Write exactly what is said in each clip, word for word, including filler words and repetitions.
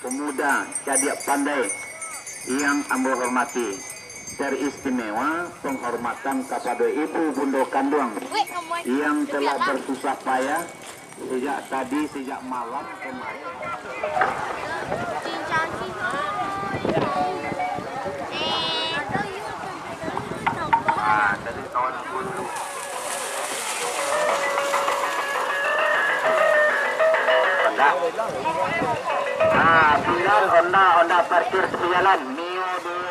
Pemuda cadiak pandai yang ambo hormati, teristimewa penghormatan kepada ibu bundo kanduang yang telah bersusah payah sejak tadi, sejak malam kemarin. Ah, tadi kawan aku dulu. Honda. Ah, tinggal Honda, Honda parkir tepi jalan. Mio dulu.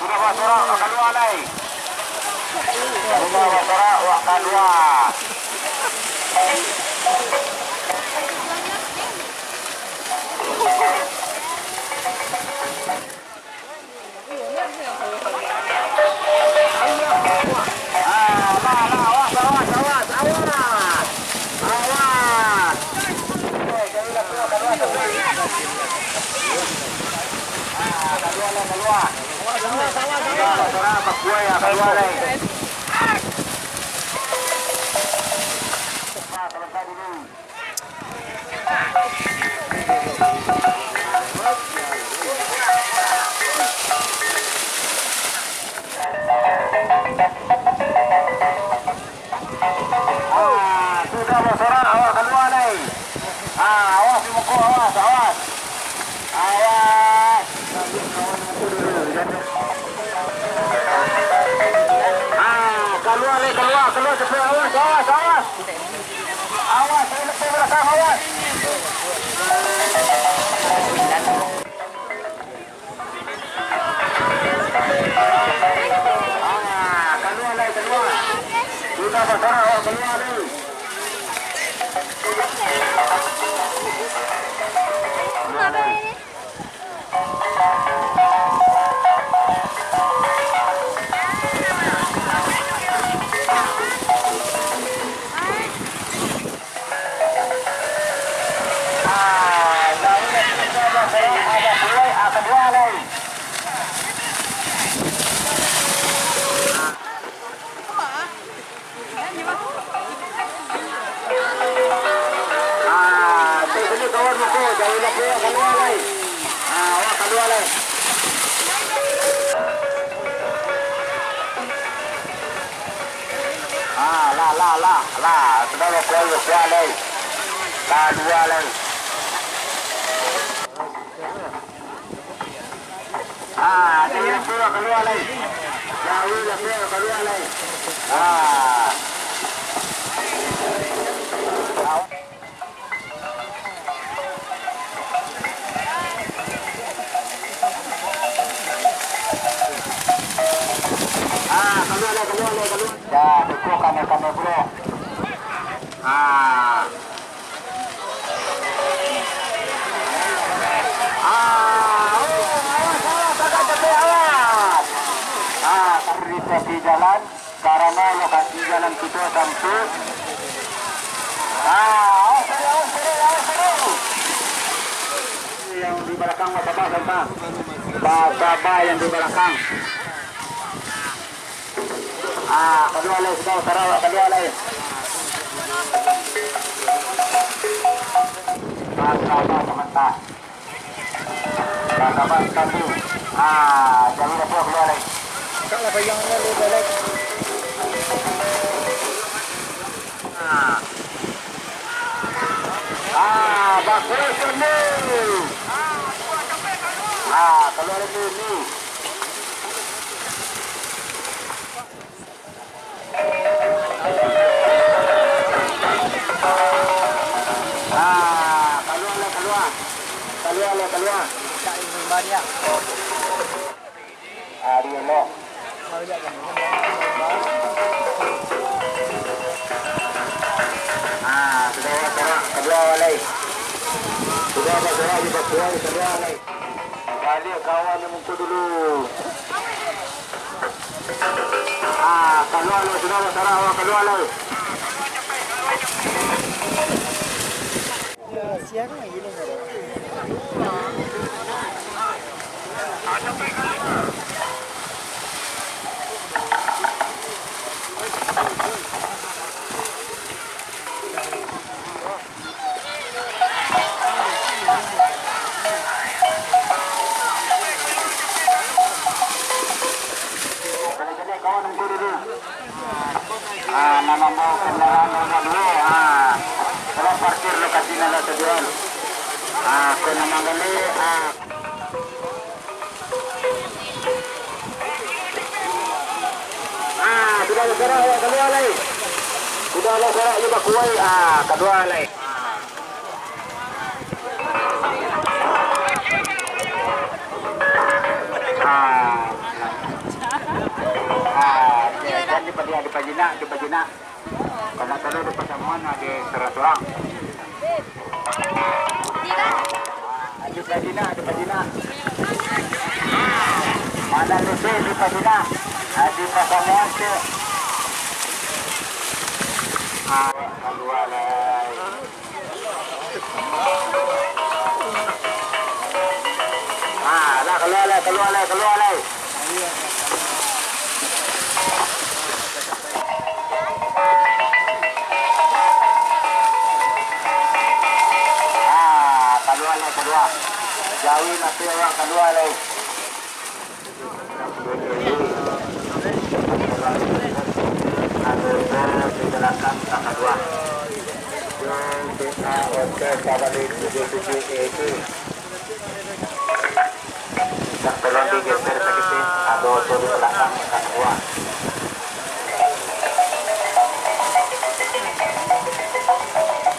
Sudah basorak, wak kalua lai. Sudah basorak, wak kalua. Ah, lah, lah, awas, awas, awas, awas. Awas. Ah, sudah basorak, awak kalua lai. Ah, awas di muko, awas, awas. Awas. Ah, kalua lai, kalua, kalua capek, awas, awas, awas. Awas, saya lepas belakang, awas. Ah, kalua lai, kalua. Sudah basorak, awak kalua lai. Ah, tu tadi kawan muko, jauh lah pulang kalua lai. Ah, awak kalua lai. Ah, lah, lah, lah, lah. Sudah bakuat, bakuat lai. Kalua lai. Ah, ni yang sudah kalua lai. Jauh lah sudah kalua lai. Ah. Ah, kalua lai, kalua lai, kalua. Ya, cukup kami, kami pulo. Ah. Ah, oh, awas, awas, agak capek, awas. Ah, di tepi jalan, karano lokasi jalan kito sampit. Ah, awas, awas, awas, awas. Yang di balakang, basaba, sampah. Basaba yang di balakang. Ah, kalua lai sudah, Sarawak, kalua lai. Martabak samantah. Martabak kambing. Ah, jalur apa kalua lai? Tak lah, bayang lah, lu balik. Ah. Ah, bagus kambing. Ah, kalua lai ni. Ah, kalua lah, kalua. Kalua lah, kalua. Ah, di elok. Ah, sudah basorak, kalua lai. Sudah basorak, dibakuai, kalua lai. Baliak kawan yang muko dulu. Ah, kalua lai, sudah basorak, awak kalua lai. Ah, nan mambawa kandaraan roda duo, ah, tolong parkir lokasi nan lah sadian. Ah, ko nan manggaleh, ah. Ah, sudah basorak, awak kalua lai. Sudah basorak, yo bakuai, ah, kalua lai. Ah, ah, jan dipajinak, dipajinak, dipajinak. Kalau tadi di pasamuan ado surang-surang. Ah, dipajinak, dipajinak. Mana lucu dipajinak? Ah, di pasamuan tu. Ah, kalua lai. Ah, lah, kalua lai, kalua lai, kalua lai. Ah, kalua lai, kalua. Jawi lah tu awak kalua lai. Ado di balakang nan kadua. Yo, B A Hotel Sabali tujuh tujuh A D. Minta tolong digeser sadikit, ado oto di balakang nan kadua.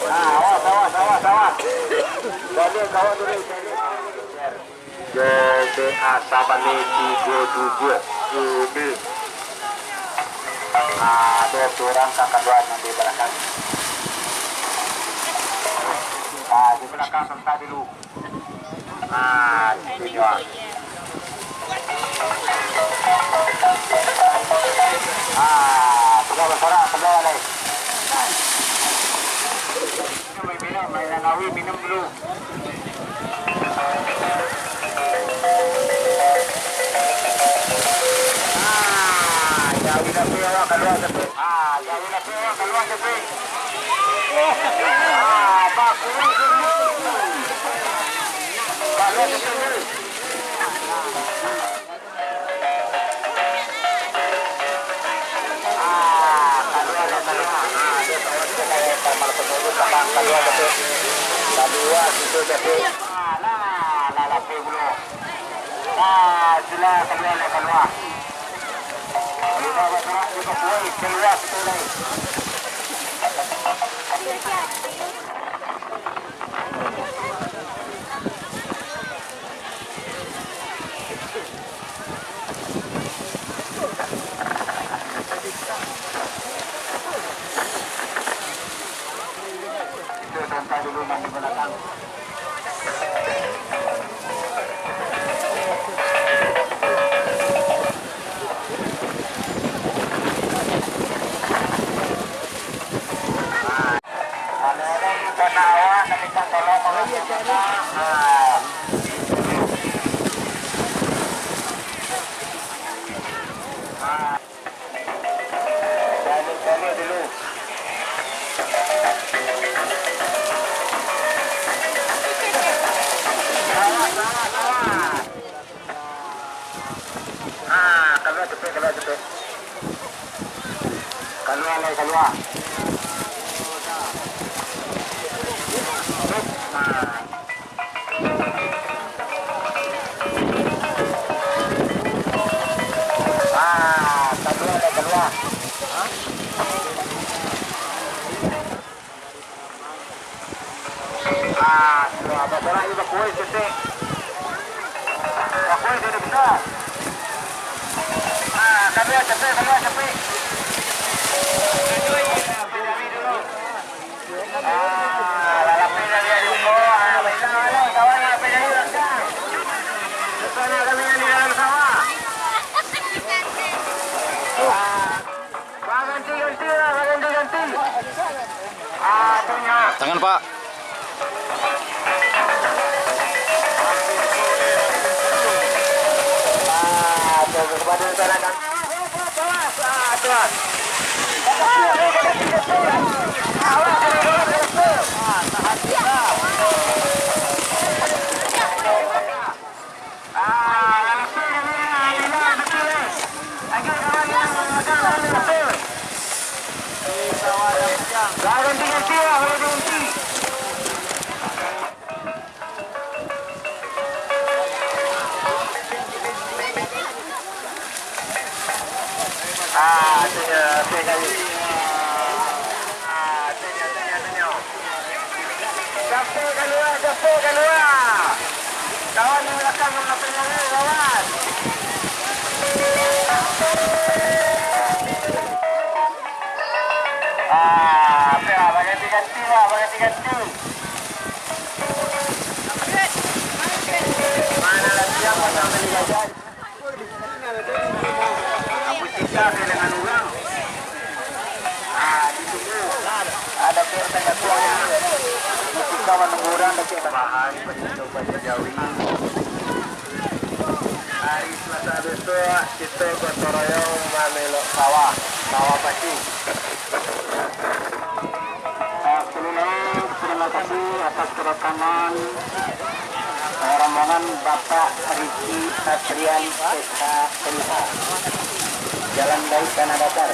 Nah, awas, awas, awas, awas. Baliak kawan dulu, baliak kawan dulu. Yo, B A Sabali tigo tujuh U D. Ah, ado surang ka kaluar nan di balakang. Ah, di balakang santa dulu. Ah, itu juo. Ah, sudah basorak, kaluar lai. Minum, minum, mainan awi, minum dulu. Ah, jauah tapi awak kaluar tapi. Ah, jauah tapi awak kaluar tapi. Ah, bagus. Kaluar tapi. Ah, kaluar capek, kaluar capek. Kaluar lai, kaluar. Ah, kaluar lai, kaluar. Ah, tu, abah sorak ni bakuih setek. Bakuih dia besar. Ah, kaluar capek, kaluar capek. Ah, lalapeh dari ado ko. Ah, baiklah, kawan, lalapeh dari belakang. Bukan kami yang di dalam sawah. Ah. Baganti-ganti lah, baganti-ganti. Ah, punya. Tangan, Pak. Ah, tu dia, tu dia. Ah, tu dia, tu dia, tu dia. Capek kalua, capek kalua. Kawan di balakang mangapel nyawa, kawan. Ah, apa ya, baganti-ganti lah, baganti-ganti. Mana latihan pasang beli gajah? Apo cita ke dengan urang? Ah, di situ ada pertanyaan. Ketika menunggu urang dekat bahan, begitu bahasa Jawi. Hari Selasa besok, kita gotong royong mamelok sawah, sawah pacing. Ah, sebelum lain, terima kasih atas kedatangan, eh, rombongan Bapak Riki Satrian S H M K. Jalan Baik Tanah Datar.